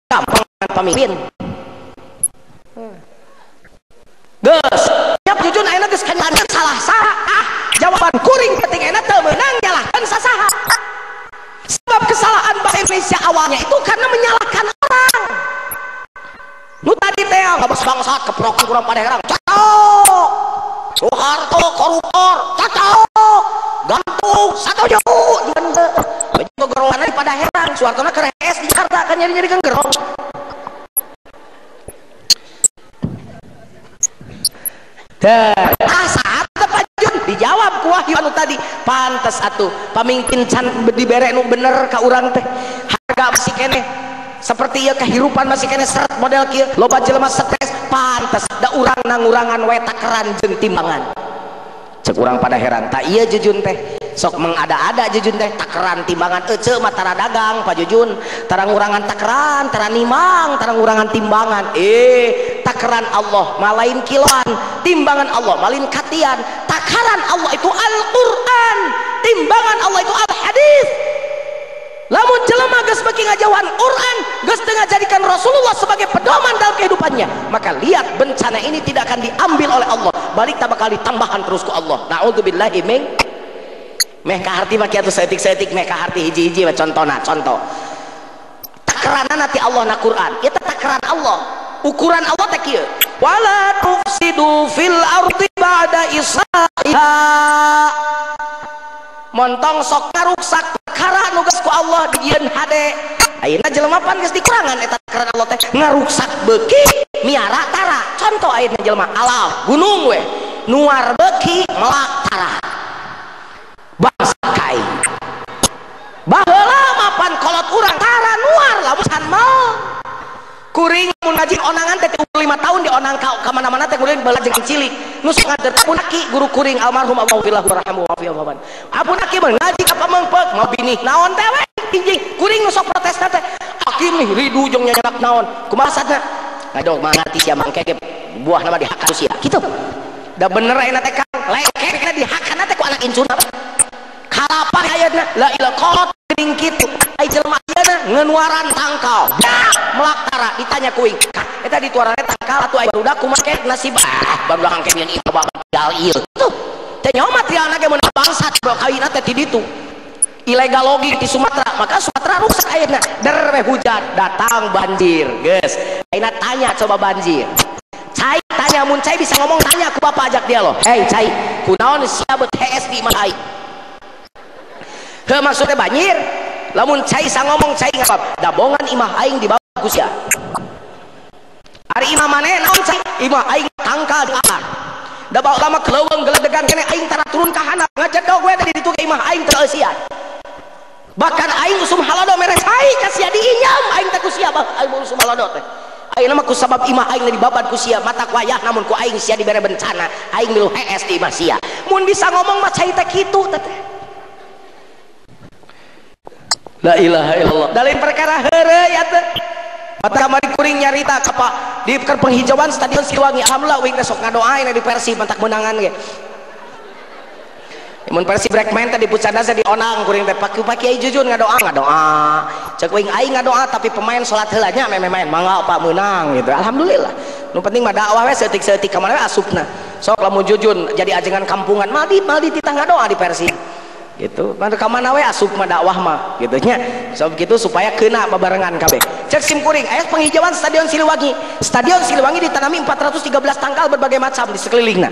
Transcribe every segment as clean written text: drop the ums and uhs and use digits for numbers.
Gampang pamimpin. Geus, nya Jujun ayeuna geus kencan salah saha? Ah, jawaban kuring penting ayeuna teu meunang nyalahkeun sasaha. Sebab kesalahan bahasa Indonesia awalnya itu karena menyalahkan orang. Nu tadi teh ngabas bangsat keprokan kurang pada herang. Cocok. Soeharto koruptor, cocok. Gantung satuju. Gerongan pada herang, Soehartona keur di Jakarta kan nyari-nyari kan gerong. Dan saat Jun dijawab ku wahyu anu tadi, pantes atuh pamimpin can dibere nu bener ka urang teh. Harga masih keneh seperti ieu kehirupan masih keneh seret model kieu, loba jelema stres, pantes da urang nangurangan we takeran jeung timbangan. Cek urang pada heran, tak ieu Jujun teh sok mengada-ada Jujun teh takeran timbangan ece mah tara dagang Pak Jujun, tara ngurangan takeran, tara nimang, tara ngurangan timbangan. Takaran Allah malain kiloan, timbangan Allah malin katian. Takaran Allah itu Al-Qur'an, timbangan Allah itu Al-Hadis. Lamun jelema geus beuki ngajauhan Quran, geus teu ngajadikeun Rasulullah sebagai pedoman dalam kehidupannya, maka lihat bencana ini tidak akan diambil oleh Allah, balik tak bakal ditambahan terus ku Allah. Naudzubillahi min meh kaharti mah kitu saeutik-saeutik meh kaharti hiji-hiji mah contona contoh. Takaranna ti Allah na Quran, ieu teh takaran Allah. Ukuran Allah teh kieu. Wala tufsidu fil ardi ba'da islahiha. Montong sok ngaruksak perkara nu geus ku Allah dijieun hade. Ayeuna jelema pan geus dikurangan eta takaran Allah teh ngaruksak beuki miara tara. Contoh ayeuna jelema alaf gunung we nuar beuki melak tara. Bangsa kai. Baheula mapan kolot urang tara nuar lamun can mau. Kuring mun ngaji onangan teh 5 tahun di onang ka mana-mana teh kuring bala jeung cilik. Nu sok ngader pun aki guru kuring almarhum Allahumma warhamhu wa fi afawan. Apun aki mah ngaji ka pamengpeuk mau binih naon teh we tinggi. Kuring nu sok protes teh. Aki nih ridu jeung nyanyak naon. Kumaha sadna? Ngadog mah ngarti sia mangke ge buahna mah dihakan sia. Kitu. Da bener ayeuna teh Kang, lengkekna dihakan teh ku anak incuna. Kalapa ayeuna la ilaha kolot geuning kitu. Ai jelema ayeuna ngeunuaran tangkal. Melak tara ditanya kuing. Eta dituaranna tangkal atuh ai barudak kumaha ke nasib ah barudak angke nyeun ieu material ieu. Tuh. Teh nyaho materialna ge meunang bangsat kawinna teh ti ditu. Ilegal logi di Sumatera, maka Sumatera rusak ayeuna. Der we hujan datang banjir, geus. Ayeuna tanya coba banjir. Cai tanya mun cai bisa ngomong tanya ku bapak ajak dia loh. Hei cai, kunaon sia beut HS di imah aing? Heuh maksudnya banjir. Lamun cai sa ngomong cai ngapap, dabongan imah aing di bawah ku sia. Ari imah maneh naon cai? Imah aing tangkal di akar. Da bawa lama keleuweung geledegan kene aing tara turun ka handap ngajedog we tadi ditu ke imah aing teu eusian. Bahkan aing usum halodo mere cai ka sia diinyam aing teh ku sia bah aing usum halodo teh. Ayeuna mah ku sabab imah aing dibabad ku sia mata ku ayah namun ku aing sia dibere bencana aing milu hees di imah sia. Mun bisa ngomong mah cai teh kitu teh. La ilaha illallah. Dalin perkara heureuy atuh. Mata kamari kuring nyarita ka Pak di penghijauan Stadion Siliwangi. Alhamdulillah uing teh sok ngadoain di Persib mentak menangan ge. Mun Persib rek main teh di Pucanda di onang kuring teh Pak Kiai Jujun ngadoa ngadoa. Cek uing aing ngadoa tapi pemain salat heula nya meh main mangga Pak meunang gitu. Alhamdulillah. Nu penting mah dakwah we saeutik-saeutik ka mana we asupna. Sok lamun Jujun jadi ajengan kampungan maldi maldi titah ngadoa di Persib. Gitu. Mah ka mana we asup mah dakwah mah gitu nya. Sok gitu supaya kena babarengan kabeh. Cek sim kuring aya penghijauan Stadion Siliwangi. Stadion Siliwangi ditanami 413 tangkal berbagai macam di sekelilingna.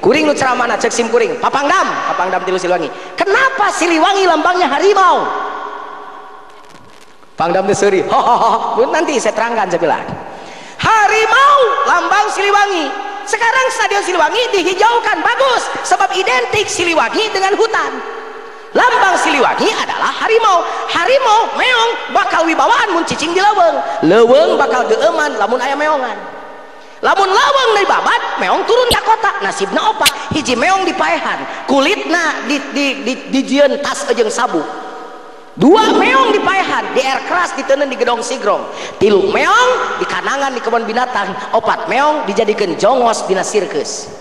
Kuring nu ceramahna cek sim kuring, Papangdam, Papangdam tilu Siliwangi. Kenapa Siliwangi lambangnya harimau? Pangdam teh seuri. Ho ho ho. Nanti saya terangkan saya bilang. Harimau lambang Siliwangi. Sekarang Stadion Siliwangi dihijaukan bagus sebab identik Siliwangi dengan hutan. Lambang Siliwangi adalah harimau. Harimau meong bakal wibawaan mun cicing di leuweung. Leuweung bakal geueuman lamun aya meongan. Lamun leuweung deui babat, meong turun ka kota. Nasibna opat, hiji meong dipaehan, kulitna dijieun tas jeung sabuk. Dua meong dipaehan, di air keras diteundeun di gedong sigrong. Tilu meong dikanangan di kebun binatang. Opat meong dijadikeun jongos dina sirkus.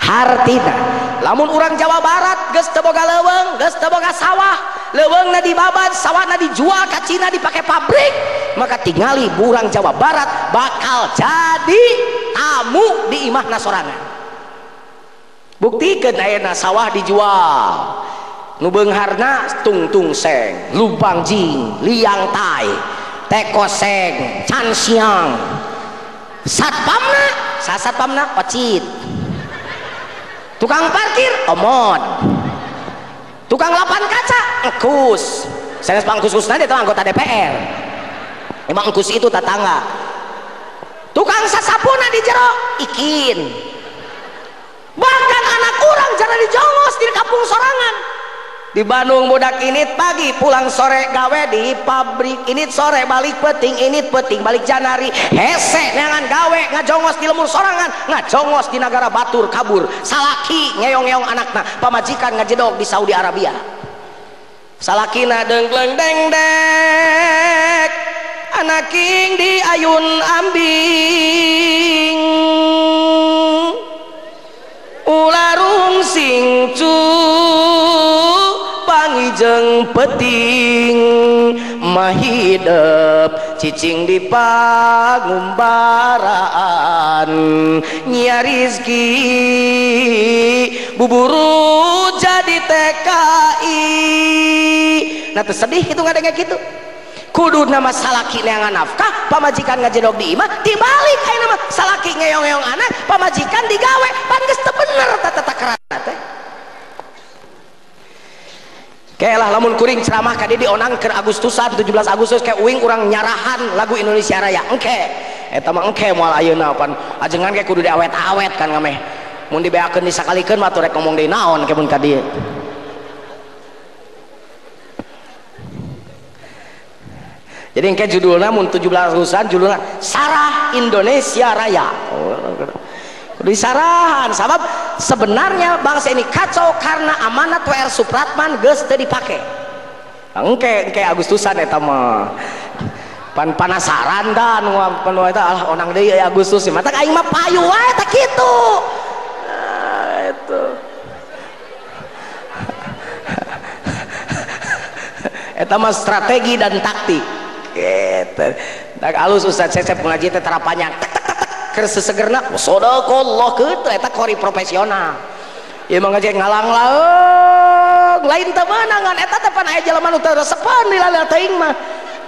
Hartina lamun urang Jawa Barat geus teu boga leuweung, geus teu boga sawah, leuweungna dibabat, sawahna dijual ka Cina dipake pabrik. Maka tingali burang Jawa Barat bakal jadi tamu di imahna sorangan. Buktikeun ayeuna sawah dijual, nu beungharna tungtung seng, lubang jing, liang tai, teko seng, can siang. Satpamna, satpamna ocit. Tukang parkir omot. Tukang lapan kaca engkus. Sanes pangkus-kusna dia anggota DPR. Emang engkus itu tetangga. Tukang sasapuna di jero ikin. Bahkan anak urang jara dijongos di kampung sorangan. Di Bandung budak init pagi pulang sore gawe di pabrik, init sore balik peting, init peting balik janari, hese neangan gawe ngajongos di lemur sorangan, ngajongos di nagara batur kabur, salaki ngeong-ngeong anakna, pamajikan ngajedog di Saudi Arabia. Salakina dengkleng dengdek, anaking di ayun ambing, ularung sing cu pangijeng peting, mahidep cicing di pangumbaraan, nyia rizki buburu jadi TKI. Nah tuh sedih itu ngadengnya gitu. Kudu nama salaki neangan nafkah, pamajikan ngajedog di imah, dibalik aya nama salaki ngeong-ngeong anak, pamajikan digawe, pan geus teu bener tata takaranna teh. Kayak lah lamun kuring ceramah ka di onang keur Agustusan 17 Agustus kayak uing urang nyarahan lagu Indonesia Raya engke eta mah engke moal ayeuna pan ajengan ge kudu diawet-awet kan ngameh mun dibeakeun disakalikeun mah atuh rek ngomong deui naon ke mun ka dieu. Jadi engke judulna mun 17 Agustusan judulna Sarah Indonesia Raya. Disarahan sabab sebenarnya bangsa ini kacau karena amanat WR Supratman geus teu dipake. Engke engke Agustusan eta mah pan panasaran da nu pan eta alah onang deui Agustus mata aing mah payu wae teh kitu. Nah, itu. Eta mah strategi dan taktik. Gitu. Tak alus Ustaz Cecep ngaji teh tara panjang. Keur sesegerna sadaqallah kitu eta kori profesional. Ieu mah ngaji ngalang-laeng lain teu meunangan eta teh pan aya jelema nu teu resepeun di teuing mah.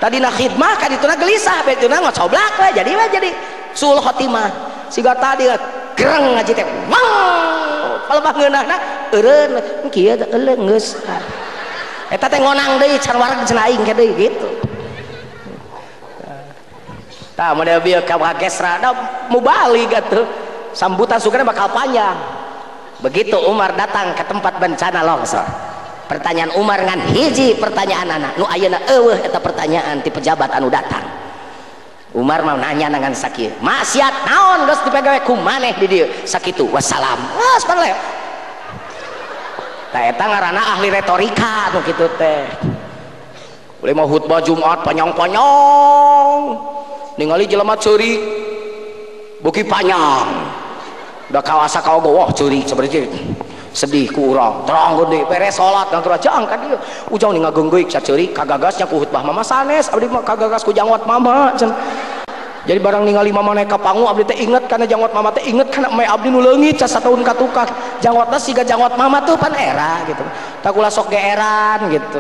Tadina khidmah ka dituna gelisah betuna ngocoblak we jadi we jadi sul khotimah. Siga tadi gereng ngaji teh wang palebah ngeunahna eureun kieu teh euleung geus. Eta teh ngonang deui can wareg cenah aing ke deui gitu. Tah model bieu ka gesra da mubalik atuh. Sambutan sugana bakal panjang. Begitu Umar datang ke tempat bencana longsor. Pertanyaan Umar ngan hiji pertanyaan anak nu ayeuna eueuh eta pertanyaan ti pejabat anu datang. Umar mau nanya dengan sakieu, maksiat naon geus dipegawe ku maneh di dieu? Sakitu wassalam. Geus pan leo. Tah eta ngaranna ahli retorika nu kitu teh. Boleh mau khutbah Jumat panjang-panjang. Ningali jelema ceurik beuki panjang. Da kawasa kaogo wah ceurik seperti sedih ku urang. Terang gede beres salat nang jang ka dieu. Ujang ni ngageunggeuk saceurik kagagasnya ku khutbah mama sanes abdi mah kagagas ku janggot mama cenah. Jadi barang ningali mama naik ka panggung abdi teh inget kana janggot mama teh inget kana mae abdi nu leungit satahun ka tukang. Janggotna siga janggot mama tuh pan era gitu. Tak ulah sok geeran gitu.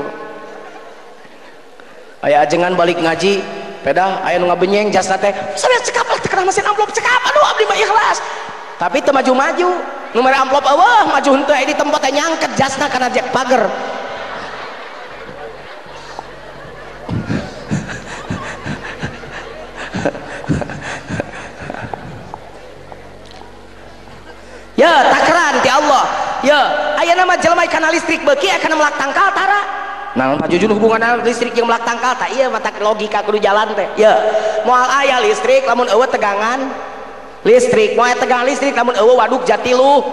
Aya ajengan balik ngaji pedah aya nu ngabenyeng jasna teh sampe cekap lah teh mesin amplop cekap aduh abdi mah ikhlas. Tapi teu maju-maju nu mere amplop eueuh maju henteu aya di tempat teh nyangket jasna kana jek pager. Ya takran ti Allah. Ya ayeuna mah jelema kana listrik beuki aya kana melak tangkal tara. Nah, Pak Jujun hubungan listrik yang melak tangkal tak iya mata logika kudu jalan teh. Ya, moal aya listrik lamun eueuh tegangan listrik, moal aya tegangan listrik lamun eueuh waduk Jatiluh,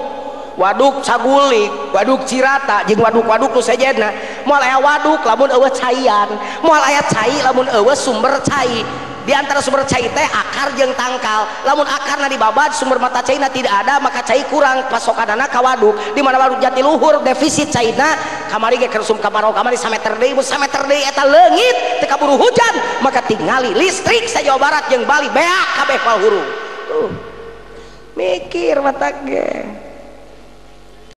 waduk Sagulik, waduk Cirata jeung waduk-waduk nu sejenna. Moal aya waduk lamun eueuh caian, moal aya cai lamun eueuh sumber cai. Di antara sumber cai teh akar jeung tangkal. Lamun akarna dibabad sumber mata caina tidak ada, maka cai kurang pasokanana ka waduk. Di mana waduk Jatiluhur defisit caina, kamari ge kersum kamarau kamari sameter deui, mun sameter deui eta leungit teu kaburu hujan, maka tingali listrik sa Jawa Barat jeung Bali beak kabeh palhurung. Tuh. Mikir mata ge.